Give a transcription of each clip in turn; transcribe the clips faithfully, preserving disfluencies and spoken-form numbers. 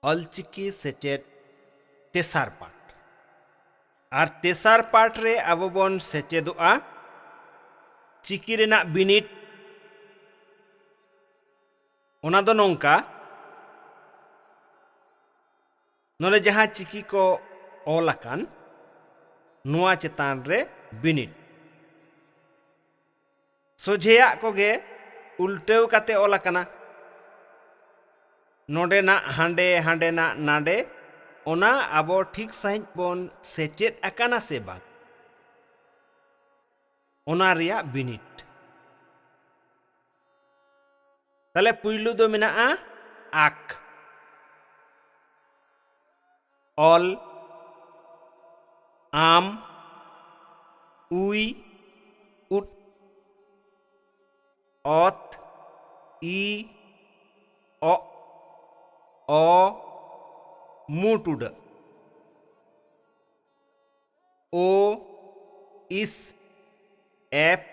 ᱚᱞᱪᱤᱠᱤ ᱥᱮᱪᱮᱫ ᱛᱮᱥᱟᱨ ᱯᱟᱴ᱾ ᱟᱨ ᱛᱮᱥᱟᱨ ᱯᱟᱴ ᱨᱮ ᱟᱵᱚ ᱵᱚᱱ ᱥᱮᱪᱮᱫᱚᱜᱼᱟ ᱪᱤᱠᱤ ᱨᱮᱱᱟᱜ ᱵᱤᱱᱤᱰ᱾ ᱚᱱᱟ ᱫᱚ ᱱᱚᱝᱠᱟ, ᱱᱚᱰᱮ ᱡᱟᱦᱟᱸ ᱪᱤᱠᱤ ᱠᱚ ᱚᱞ ᱟᱠᱟᱱ, ᱱᱚᱣᱟ ᱪᱮᱛᱟᱱ ᱨᱮ ᱵᱤᱱᱤᱰ᱾ ᱥᱚᱡᱷᱮᱭᱟᱜ ᱠᱚᱜᱮ ᱩᱞᱴᱟᱹᱣ ᱠᱟᱛᱮ ᱚᱞ ᱟᱠᱟᱱᱟ᱾ ᱱᱚᱰᱮᱱᱟᱜ ᱦᱟᱸᱰᱮ, ᱦᱟᱸᱰᱮᱱᱟᱜ ᱱᱟᱰᱮ, ᱚᱱᱟ ᱟᱵᱚ ᱴᱷᱤᱠ ᱥᱟᱺᱦᱤᱡ ᱵᱚᱱ ᱥᱮᱪᱮᱫ ᱟᱠᱟᱱᱟ ᱥᱮ ᱵᱟᱝ, ᱚᱱᱟ ᱨᱮᱭᱟᱜ ᱵᱤᱱᱤᱰ᱾ ᱛᱟᱦᱞᱮ ᱯᱩᱭᱞᱩ ᱫᱚ ᱢᱮᱱᱟᱜᱼᱟ ᱟᱠ, ᱚᱞ, ᱟᱢ, ᱩᱭ, ᱩᱫ, ᱚᱛ, ᱤ, ᱚᱜ, ᱚ, ᱢᱩ ᱴᱩᱰᱟᱹᱜ᱾ ᱳ, ᱤᱥ, ᱮᱯ,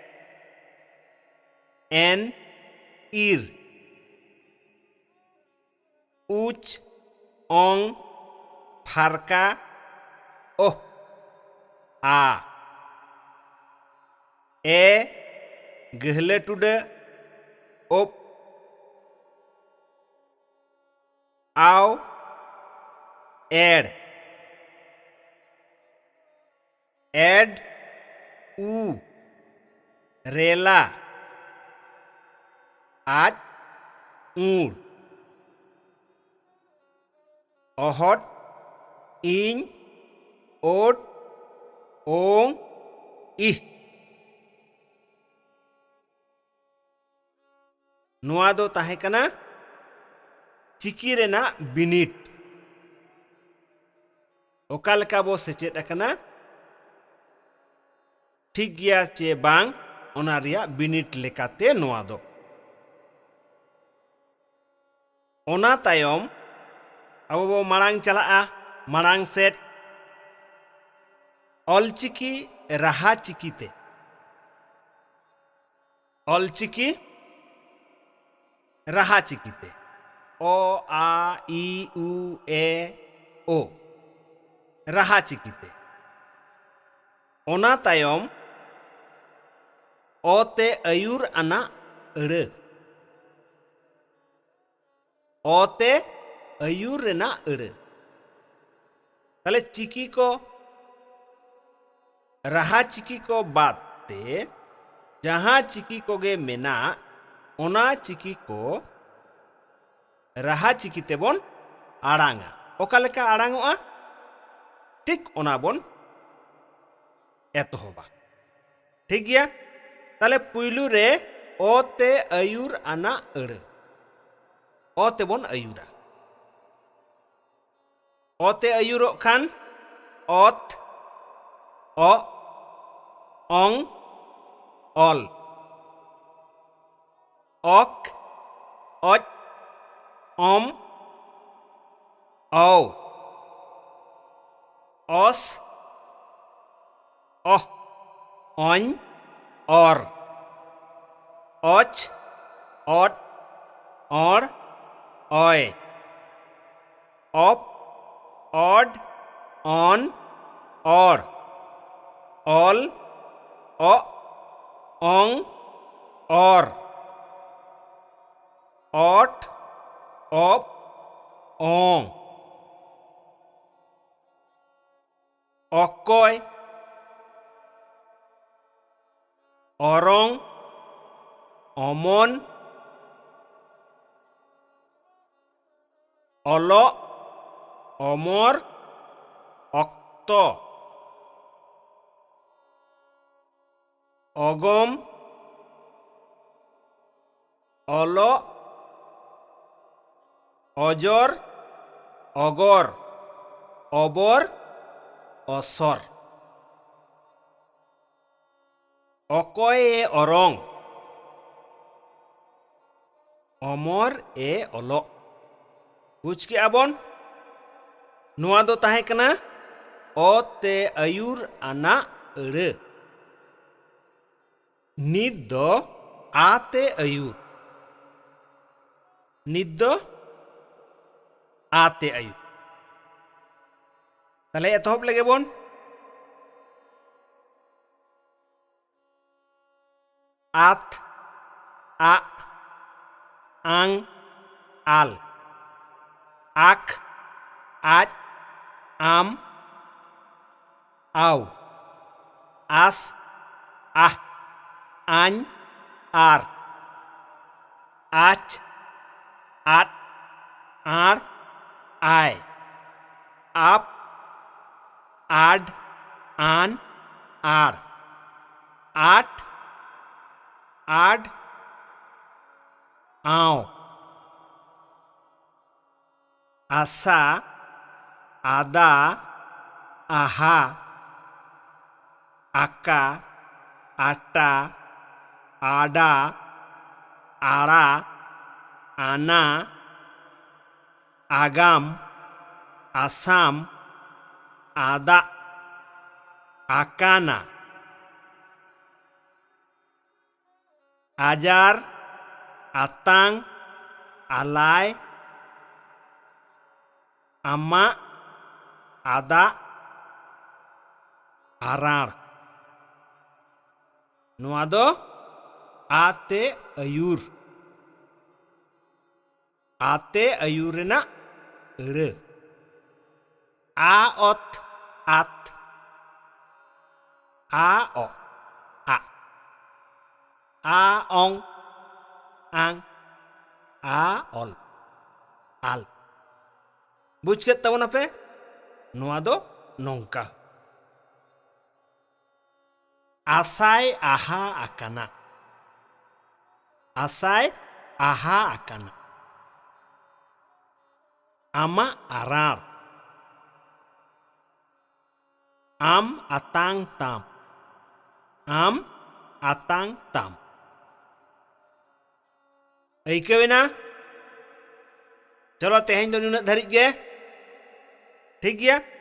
ᱮᱱ, ᱤᱨ᱾ ᱩᱪ, ᱚᱝ, ᱯᱷᱟᱨᱠᱟ, ᱳᱦ, ᱟ᱾ ᱮ, ᱜᱟᱹᱦᱞᱟᱹ ᱴᱩᱰᱟᱹ, ᱳᱯ, ᱟᱣ, ᱮᱲ᱾ ᱮᱰ, ᱩ, ᱨᱮᱞᱟ, ᱟᱡ, ᱩᱲ᱾ ᱚᱦᱚᱫ, ᱤᱧ, ᱳᱴ, ᱳᱝ, ᱤᱦ᱾ ᱱᱚᱣᱟ ᱫᱚ ᱛᱟᱦᱮᱸ ᱠᱟᱱᱟ ᱪᱤᱠᱤ ᱨᱮᱱᱟᱜ ᱵᱤᱱᱤᱰ᱾ ᱚᱠᱟ ᱞᱮᱠᱟ ᱵᱚ ᱥᱮᱪᱮᱫ ᱟᱠᱟᱱᱟ, ᱴᱷᱤᱠ ᱜᱮᱭᱟ ᱪᱮ ᱵᱟᱝ, ᱚᱱᱟ ᱨᱮᱭᱟᱜ ᱵᱤᱱᱤᱰ ᱞᱮᱠᱟᱛᱮ ᱱᱚᱣᱟ ᱫᱚ᱾ ᱚᱱᱟ ᱛᱟᱭᱚᱢ ᱟᱵᱚ ᱵᱚ ᱢᱟᱲᱟᱝ ᱪᱟᱞᱟᱜᱼᱟ, ᱢᱟᱲᱟᱝ ᱥᱮᱫ, ᱚᱞᱪᱤᱠᱤ ᱨᱟᱦᱟ ᱪᱤᱠᱤᱛᱮ᱾ ᱚᱞᱪᱤᱠᱤ ᱨᱟᱦᱟ ᱪᱤᱠᱤᱛᱮ᱾ ᱚ, ᱟ, ᱤ, ᱩ, ᱮ, ᱳ᱾ ᱨᱟᱦᱟ ᱪᱤᱠᱤᱛᱮ᱾ ᱚᱱᱟ ᱛᱟᱭᱚᱢ ᱚ ᱛᱮ ᱟᱹᱭᱩᱨ ᱟᱱᱟᱜ ᱟᱹᱲᱟᱹ᱾ ᱚ ᱛᱮ ᱟᱹᱭᱩᱨ ᱨᱮᱱᱟᱜ ᱟᱹᱲᱟᱹ᱾ ᱛᱟᱦᱞᱮ ᱪᱤᱠᱤ ᱠᱚ, ᱨᱟᱦᱟ ᱪᱤᱠᱤ ᱠᱚ ᱵᱟᱫ ᱛᱮ ᱡᱟᱦᱟᱸ ᱪᱤᱠᱤ ᱠᱚᱜᱮ ᱢᱮᱱᱟᱜ, ᱚᱱᱟ ᱪᱤᱠᱤ ᱠᱚ ᱨᱟᱦᱟ ᱪᱤᱠᱤ ᱛᱮᱵᱚᱱ ᱟᱲᱟᱝᱟ᱾ ᱚᱠᱟ ᱞᱮᱠᱟ ᱟᱲᱟᱝᱚᱜᱼᱟ? ᱴᱷᱤᱠ ᱚᱱᱟ ᱵᱚᱱ ᱮᱛᱚᱦᱚᱵᱟ᱾ ᱴᱷᱤᱠ ᱜᱮᱭᱟ? ᱛᱟᱦᱞᱮ ᱯᱩᱭᱞᱩ ᱨᱮ ᱚ ᱛᱮ ᱟᱹᱭᱩᱨ ᱟᱱᱟᱜ ᱟᱹᱲᱟᱹ᱾ ᱚ ᱛᱮᱵᱚᱱ ᱟᱹᱭᱩᱨᱟ᱾ ᱚ ᱛᱮ ᱟᱹᱭᱩᱨᱚᱜ ᱠᱷᱟᱱ ᱚᱛ, ᱚᱜ, ᱚᱝ, ᱚᱞ᱾ ᱚᱠ, ᱚᱡ, ᱚᱢ, ᱚᱣ᱾ ᱚᱥ, ᱚᱦ, ᱚᱧ, ᱚᱨ᱾ ᱚᱪ, ᱚᱰ, ᱚᱸᱲ, ᱚᱭ᱾ ᱚᱯ, ᱚᱰ, ᱚᱱ, ᱚᱲ᱾ ᱚᱞ, ᱚᱜ, ᱚᱝ, ᱚᱨ᱾ ᱚᱴ, ᱚᱯ, ᱚᱝ᱾ ᱚᱠᱚᱭ, ᱚᱨᱚᱝ, ᱚᱢᱚᱱ, ᱚᱞᱚᱜ, ᱚᱢᱚᱨ, ᱚᱠᱛᱚ, ᱚᱜᱚᱢ, ᱚᱞᱚᱜ, ᱚᱡᱚᱨ, ᱚᱜᱚᱨ, ᱚᱵᱚᱨ, ᱚᱥᱚᱨ᱾ ᱚᱠᱚᱭ ᱮ ᱚᱨᱚᱝ? ᱚᱢᱚᱨ ᱮ ᱚᱞᱚᱜ᱾ ᱵᱩᱡᱽ ᱠᱮᱜᱼᱟ ᱵᱚᱱ? ᱱᱚᱣᱟ ᱫᱚ ᱛᱟᱦᱮᱸ ᱠᱟᱱᱟ ᱚ ᱛᱮ ᱟᱹᱭᱩᱨ ᱟᱱᱟᱜ ᱟᱹᱲᱟᱹ᱾ ᱱᱤᱛ ᱫᱚ ᱟ ᱛᱮ ᱟᱹᱭᱩᱨ᱾ ᱱᱤᱛ ᱫᱚ ᱟ ᱛᱮ ᱟᱹᱭᱩᱨ᱾ ᱛᱟᱦᱞᱮ ᱮᱛᱚᱦᱚᱵ ᱞᱮᱜᱮ ᱵᱚᱱ᱾ ᱟᱛ, ᱟᱜ, ᱟᱝ, ᱟᱞ, ᱟᱠ, ᱟᱡ, ᱟᱢ, ᱟᱣ, ᱟᱥ, ᱟᱦ, ᱟᱧ, ᱟᱨ, ᱟᱪ, ᱟᱫ, ᱟᱬ, ᱟᱭ, ᱟᱯ, ᱟᱰ, ᱟᱱ, ᱟᱲ, ᱟᱴ, ᱟᱰ, ᱟᱸᱣ, ᱟᱥᱟ, ᱟᱫᱟ, ᱟᱦᱟ, ᱟᱠᱟ, ᱟᱴᱟ, ᱟᱰᱟ, ᱟᱲᱟ, ᱟᱱᱟ, ᱟᱜᱟᱢ, ᱟᱥᱟᱢ, ᱟᱫᱟᱜ, ᱟᱠᱟᱱᱟ᱾ ᱟᱡᱟᱨ, ᱟᱛᱟᱝ, ᱟᱞᱟᱭ, ᱟᱢᱟᱜ, ᱟᱫᱟᱜ, ᱟᱨᱟᱲ᱾ ᱱᱚᱣᱟ ᱫᱚ ᱟ ᱛᱮ ᱟᱹᱭᱩᱨ᱾ ᱟ ᱛᱮ ᱟᱹᱭᱩᱨ ᱨᱮᱱᱟᱜ ᱟᱹᱲᱟᱹ᱾ ᱟ ᱚᱛ, ᱟᱛ᱾ ᱟ ᱚ, ᱟᱜ᱾ ᱟ ᱚᱝ, ᱟᱝ᱾ ᱟ ᱚᱞ, ᱟᱞ᱾ ᱵᱩᱡᱽ ᱠᱮᱫ ᱛᱟᱵᱚᱱᱟᱯᱮ? ᱱᱚᱣᱟ ᱫᱚ ᱱᱚᱝᱠᱟ᱾ ᱟᱥᱟᱭ ᱟᱦᱟ ᱟᱠᱟᱱᱟ᱾ ᱟᱥᱟᱭ ᱟᱦᱟ ᱟᱠᱟᱱᱟ᱾ ᱟᱢᱟᱜ ᱟᱨᱟᱲ᱾ ᱟᱢ ᱟᱛᱟᱝ ᱛᱟᱢ᱾ ᱟᱢ ᱟᱛᱟᱝ ᱛᱟᱢ᱾ ᱟᱹᱭᱠᱟᱹᱣ ᱮᱱᱟ? ᱪᱚᱞᱚ, ᱛᱮᱦᱮᱧ ᱫᱚ ᱱᱩᱱᱟᱹᱜ ᱫᱷᱟᱹᱨᱤᱡ ᱜᱮ᱾ ᱴᱷᱤᱠ ᱜᱮᱭᱟ?